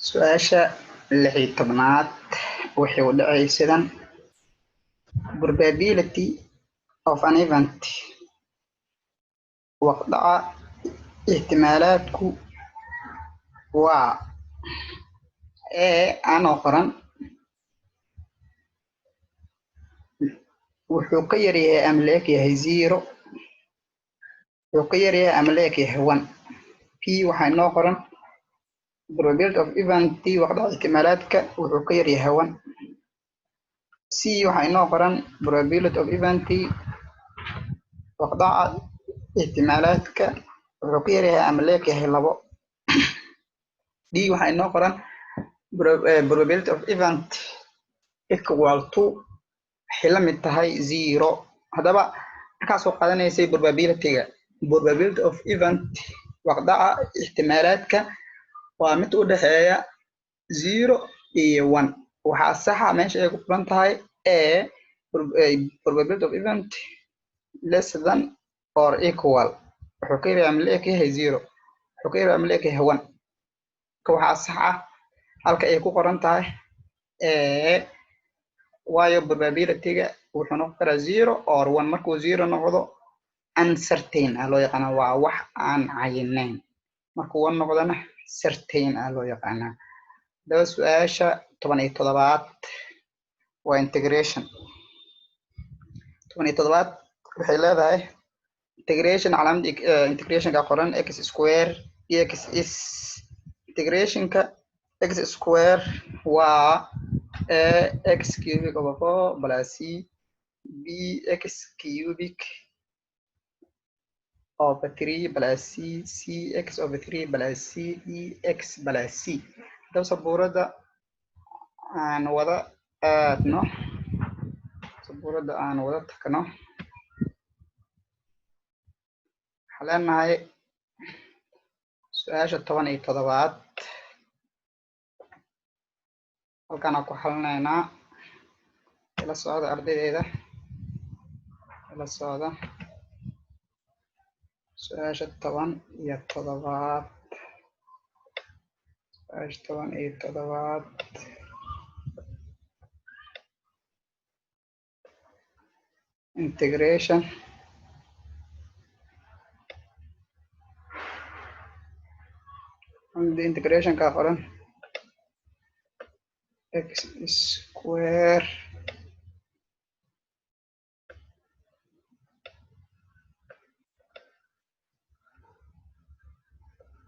Su-aasha 16aad waxay u dhacay sidan: probability of an event, waqdaca ixtimaalaadku waa A anoo qoran wuxuu ka yaryahay ama la eg yahay 0, wuxuu ka yaryahay ama la eg yahay 1. P waxaa inoo qoran probability of event, waqdaca ixtimaalaadka wuxuu ka yaryahay 1. C waxaa inoo qoran probability of event, waqdaca ixtimaalaadka wuxuu ka yaryahay ama la eg yahay 2. D waxaa inoo qoran probability of event equal to, waxay la mid tahay 0. Haddaba markaa soo qaadanaysay probability-ga, probability of event, waqdaca ixtimaalaadka waa mid u dhexeeya 0 iyo 1. Waxaa saxa meesha ay ku qoran tahay A, probability of event less than or equal, wuxuu ka yaryahay ama la eg yahay 0, wuxuu ka yaryahay ama la eg yahay 1. Ka waxaa sax ah halka ay ku qoran tahay A, waayo probability-ga wuxuu noqon karaa 0 or 1. Markuu 0 noqdo uncertain ah loo yaqaanaa, waa wax aan cayinayn. Markuu 1 noqdona certain ah loo yaqaanaa. Haddaba su-aasha 17aad waa integration. 17aad waxay leedahay integration, calaamad integrationka qoran x square dx is, integrationka x square waa a x cubic over 4 plus c, b x cubic over 3 plus c, c x over 3 plus c, d x plus c. Haddaba sabuuradda aan wada aadno, sabuuradda aan wada tagno. Waxaan leenahay su-aasha 17aad halkaan ku xalinaynaa. Ila socda ardaydeeda, ila socda su-aasha 17aad, su-aasha 17aad. Integration integrationka qoran x square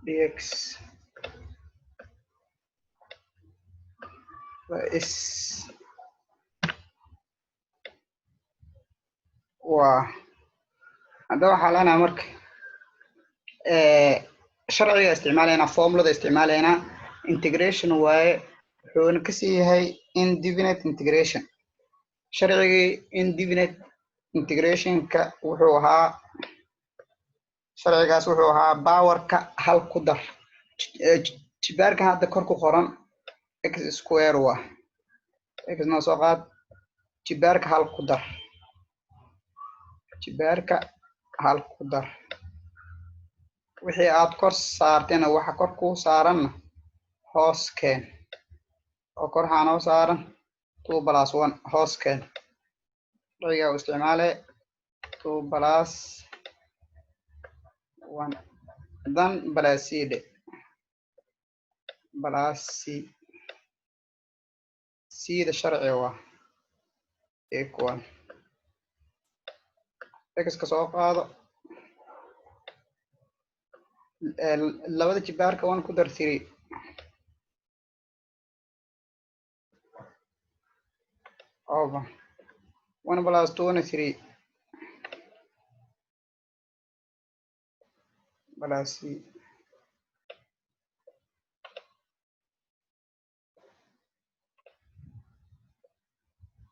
dx is waa. Haddaba waxaa leenahay marka sharciga isticmaalaynaa, formulada isticmaalaynaa, integration waaye, wuxuuna kasii yahay indefinite integration. Sharcigii indefinite integrationka wuxuu ahaa, sharcigaas wuxuu ahaa powerka hal ku dar. Jibaarkan hadda kor ku qoran x square waa x, noo soo qaad, jibaarka hal ku dar, jibaarka hal ku dar, wixii aad kor saartayna, waxa kor kuu saaranna hoos keen, oo kor waxaa noo saaran 2 plus 1, hoos keen. Sharciga u isticmaale 2 plus 1 dan plus c dhe, plus c, c da sharci waa equal x ka soo qaado labada jibaarka 1 ku dar 3 over 1 plus 2 na 3 plus c.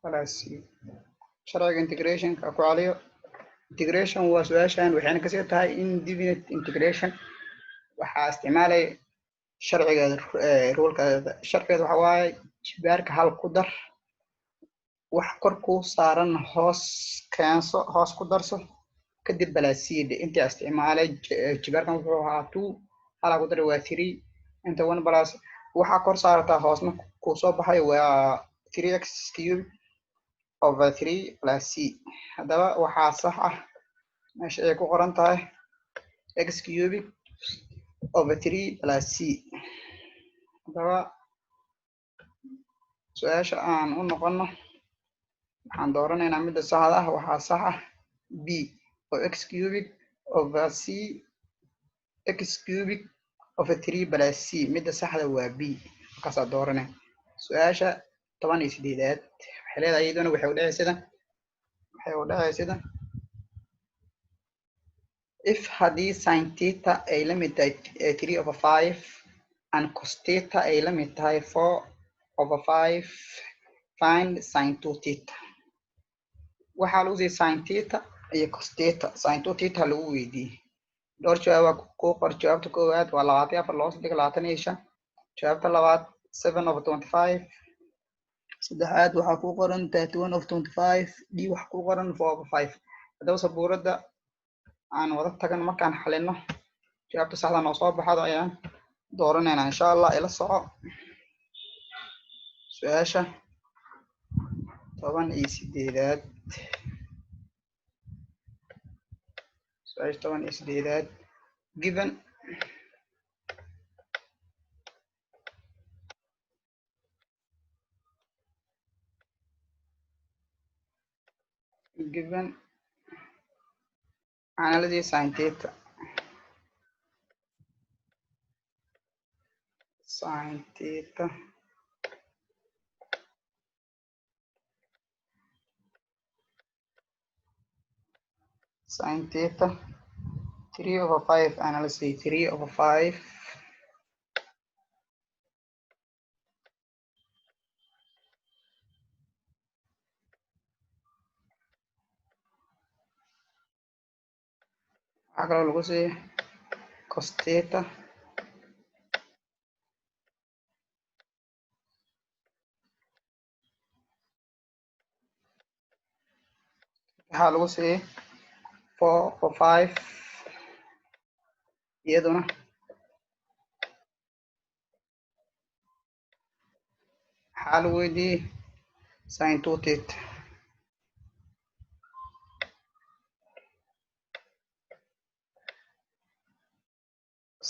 Plus c. Sharciga integrationka ku caliyo. Integration waa su-aashan waxayna kasii tahay indefinite integration. Waxaa isticmaalay sharcigeeda, rulkeeda. Sharcigeeda waxa waaye jibaarka hal ku dar, wax kor kuu saaran hoos keenso, hoos ku darso, kadib plus c. Intii isticmaalay jibaarkan wuxuu ahaa 2, halaa ku daray waa 3, inta 1 plus Waxaa kor saartaa hoosna kuu soo baxay waa 3x cube over 3 plus c. Haddaba waxaa sax ah meesha ay ku qoran tahay x cubic over 3 plus c. Haddaba su-aasha aan u noqono, waxaan dooranaynaa midda saxda ah. Waxaa sax ah b oo x cubic over c, x cubic over 3 plus c. Midda saxda waa b, markaasaa dooranay. Su-aasha 18aad waxay leedahay, iyaduna waxay u dhacay sida: if haddii sin theta ay la mid tahay 3 over 5 and cos theta ay la mid tahay 4 over 5, find sin 2 theta. Waxaa lagu siiyey sin theta iyo cos theta, sin 2 theta lagu weydiiyey. Dhowr jawaab waa ku qor. Jawaabta koowaad waa 24 loo dhigo 25. Jawaabta labaad 7 over 25. Saddexaad waxaa ku qoran 31 over 25. D waxaa ku qoran 4 over 5. Haddaba sabuuradda aan wada tagan, markaan xalino jawaabta saxda noo soo baxado ayaan dooranaynaa, insha Allah. Ila soco su-aasha 18aad. Su-aasha 18aad, given analysis sin theta sin theta 3 over 5, analysis 3 over 5 waxaa kaloo lagu siiyey cos theta waxaa lagu siiyey 4 over 5 iyaduna. Waxaa lagu weydiiyey sin 2 theta.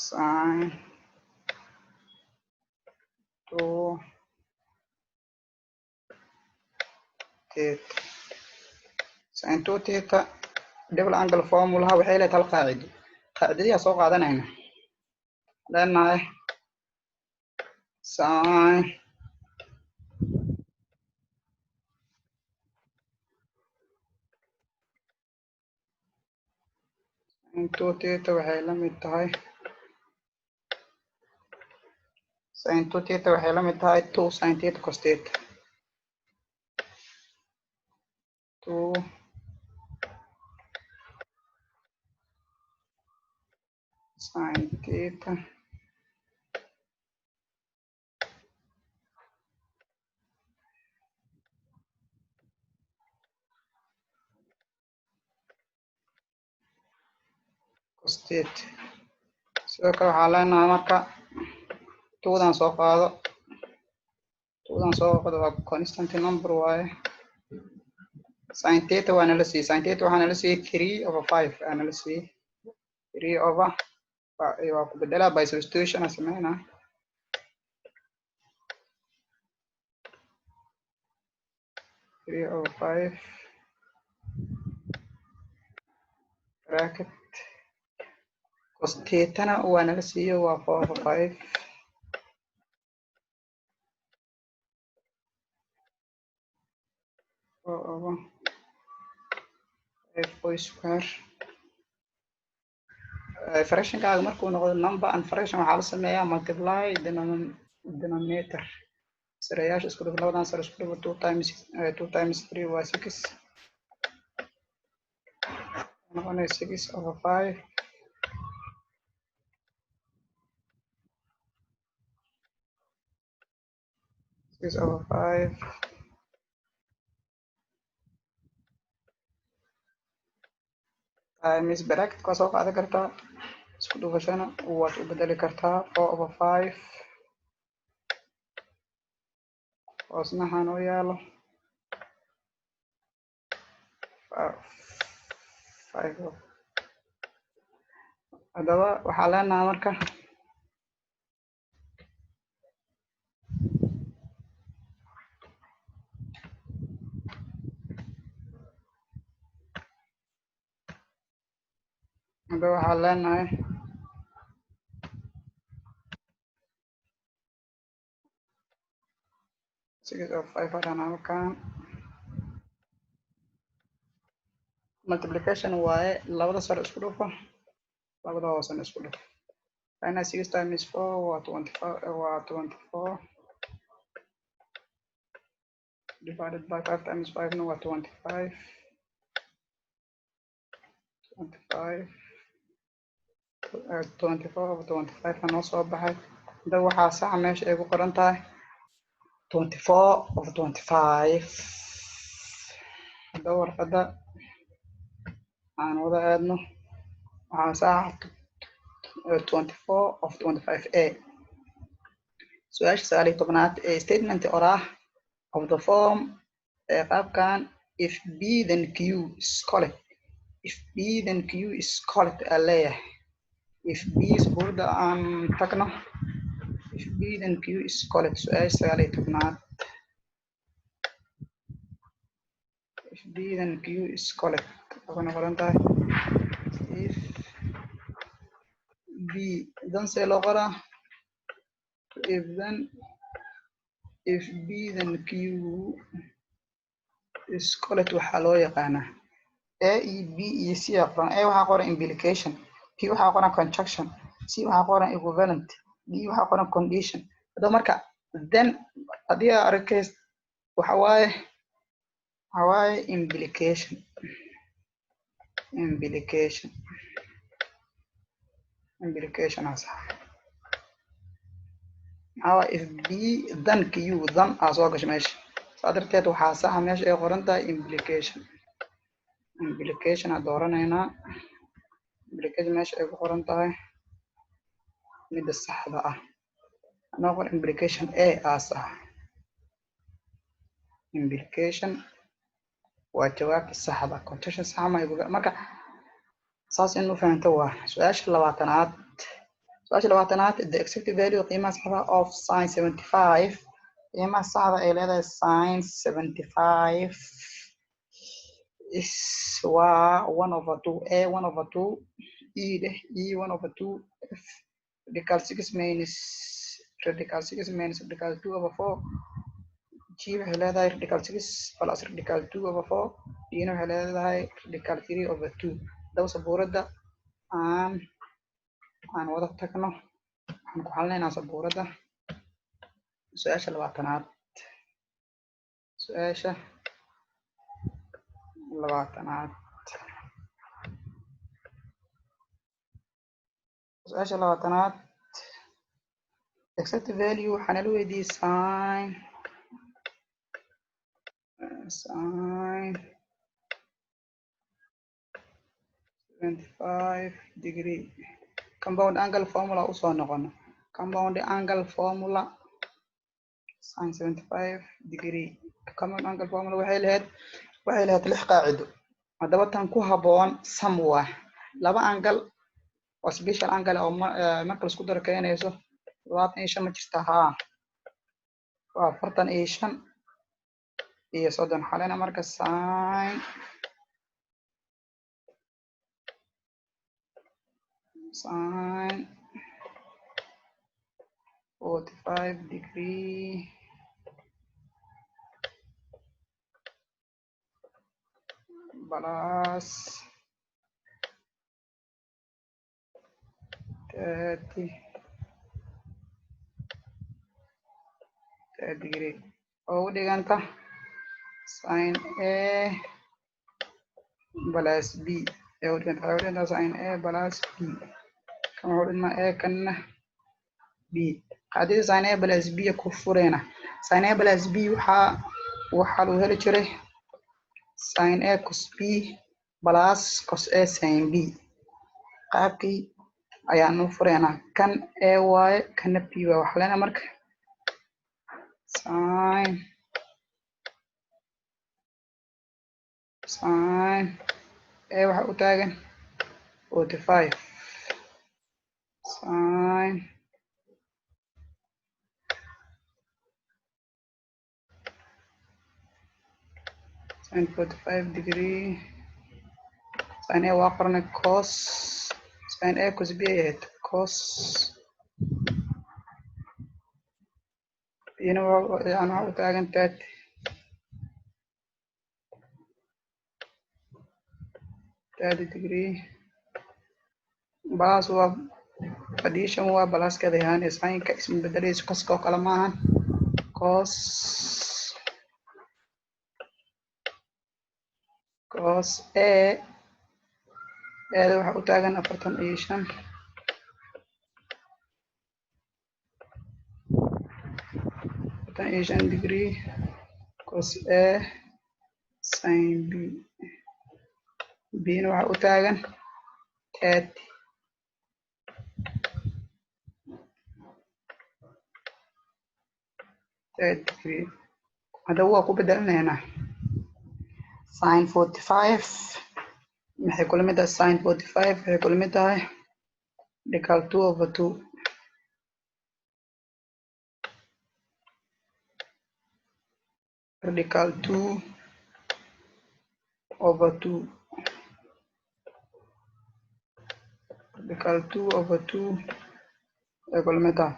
Sin 2 theta, sin 2 theta, double angle formulaha waxay leedahay hal qaacido. Qaacidadiyaa soo qaadanayna, leenahay sin 2 theta waxay la mid tahay, sin 2 theta waxay la mid tahay 2 sin theta cos theta, 2 sin theta cos theta. Sidoo kale waxaa leenahay marka twodan soo qaado, twodan soo qaado, waa constant number waaye. Sin theta waa nala siiyey. Sin theta waxaa nala siiyey 3 over 5 aa nala siiyey. Three over waa ku bedelaa, by substitution aan sameynaa. 3 over 5 bracket, cos thetana waa nala siiyo, waa 4 over 5. 4 over 5 o square. Fractionkaaga markuu noqdo number and fraction, waxaa la sameeyaa multiply denominator, sareyaasha isku dhuf. Labadan sare isku dhufo. Two times three waa six, noqonaya 6 over 5 6 over 5 times bracket waa soo qaadan kartaa, isku dhufashana waad u bedeli kartaa, 4 over 5. Hoosna waxaa noo yaalo five. Haddaba waxaa leenahay marka haddaba waxaa leenahay 6 of 5 hadhan. Halkan multiplication waaye, labada sare isku dhufo, labada hoosena isku dhufo. Lana six times four waa 24, waa 24 divided by five times five na waa 25. 25, 24 over 25 noo soo baxay. Hadaba waxaa saxa meesha ay ku qoran tahay 24 over 25. Haddaba warqadda aan wada aadno, waxaa saxa 24 of 25 a. Su-aasha 19aad ee statement or ah of the form ee qaabkan if P then Q is correct, if P then Q is correct aa leeyahay. If P, sabuurada aan tagno, if P then Q is correct. Su-aasha 19aad, if P then Q is correct, waxayna qoran tahay if P then, see loo qoraa if then, if P then Q is correct? Waxaa loo yaqaanaa A e B iyo C aa qoran. A waxaa qoran implication, B waxaa qoran conjunction, C waxaa qoran equivalent, D waxaa qoran condition. Haddaba marka then haddii aa arkays, waxa waaye implication. Implication, implication aa sax. Maxaa waaye? If P then Q, then aa soo gasho meesha, saa darteed waxaa saxa meesha ay qoran tahay implication. Implication aa dooranaynaa. Implication meesha ay ku qoran tahay midda saxda ah anoo qor implication A aa sax. Implication waa jawaabta saxda, conjunction sax ma. Marka saas in u fahanto waa. Su-aasha 20aad, su-aasha 20aad, the exact value, qiimaha saxda of sin 75, qiimaha saxda ay leedahay sin 75 is waa 1/2. A 1/2, E dheh E 1/2, F radical six minus radical six minus radical two over four, G waxay leedahay radical six plus radical two over four, D na waxay leedahay radical three over two. Haddaba sabuuradda aan wada tagno, waxaan ku xalinaynaa sabuuradda su-aasha 20aad. Su-aasha 20aad, su-aasha 20aad, exact value waxaa nala weydiiyey sin 75 degree. Compound angle formula usoo noqono. Compound angle formula, sin 75 degree, compound angle formula waxay lahayd lix qaacido. Haddaba tan ku habboon sum waa laba angle oo special angle oo marka laisku daro keenayso 75. Ma jirta? Haa, waa 45 iyo 30 xalena. Marka sin 45 degree plus 30 degree oo u dhiganta sin A plus B ee u dhiganta, waxay u dhigantaa sin A plus B. Kan wuxuu dhigmaa A, kanna B. Qaacidada sin A plus B ku fureena. Sin A plus B waxaa lagu heli jiray sin A cos B plus cos A sin B. Qaabkii ayaanu fureynaa. Kan A waaye, kana B waaye. Waxaa leenahay marka sin Sin A waxa u taagan 45 sin 45 degree. Sin A waa qornay. Cos, sin A cos B ay ahayd. Cos B-na yani waxa u taagan 30 degree. Plus waa addition, waa pluskeeda ahaan, sinka isma bedelayso, coska oo kale maahan. Cos A, A-da waxa u taagan 45, 45 degree, cos A sin B. B-na waxa u taagan 30 degree. Hadda waa ku bedelanaynaa. Sin 45 maxay kula mid tahay? Sin 45 waxay kula mid tahay radical 2 over 2. Radical 2 over 2, radical 2 over 2 ay kula mid tahay.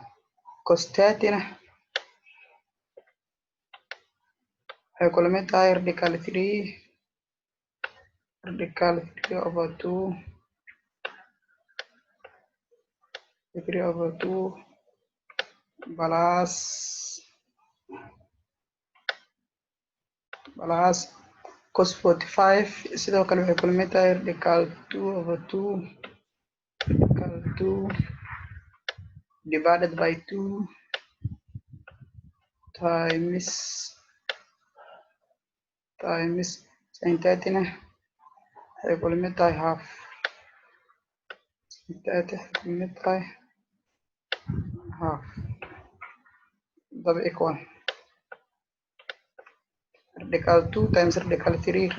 Cos 30 na waxay kula mid tahay radical 3, radical 3 over 2, 3 over 2 plus cos 45. Sidoo kale waxay kula mid tahay radical 2 over 2, radical 2 divided by 2 times sin 30 na waxay kula mid tahay half. Sin 30 waxay kula mid tahay half. Daba equal radical 2 times radical 3,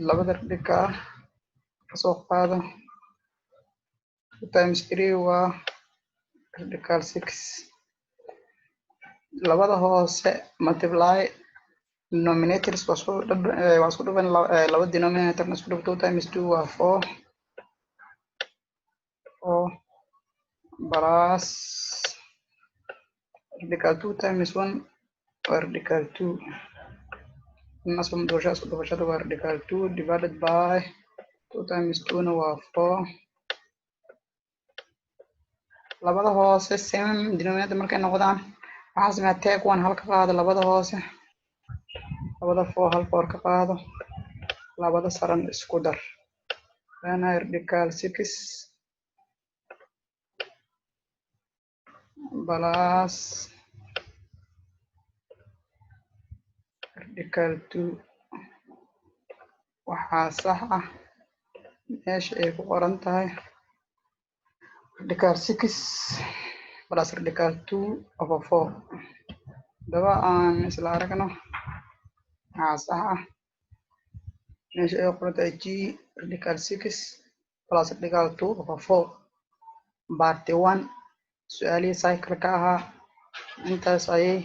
labada radical kasoo qaado. 2 times 3 waa radical 6. Labada hoose multiply denominators, waa isku dhufan. Laba denominator isku dhuf. 2 times 2 waa 4, 4 plus radical 2 times 1 waa radical 2. Nasba doorasha isku dhufashada waa radical 2 divided by 2 times 2 na waa 4. Labada hoose same denominator markay noqdaan, waxaa sameeyaa take one, hal ka qaado labada hoose. Labada four hal four ka qaado, labada saran isku dar. Leenahay radical 6 plus radical 2. Waxaa sax ah meesha ay ku qoran tahay radical 6 plus radical 2 over 4. Haddaba aan isla aragno. Waxaa sax ah meesha ay qoran tahay G radical 6 plus radical 2 over 4. Part 1, su-aalihii cycle-ka ahaa, intaas ayay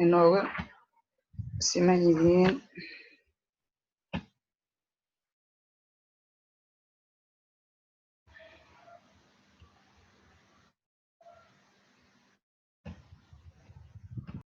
inooga siman yihiin.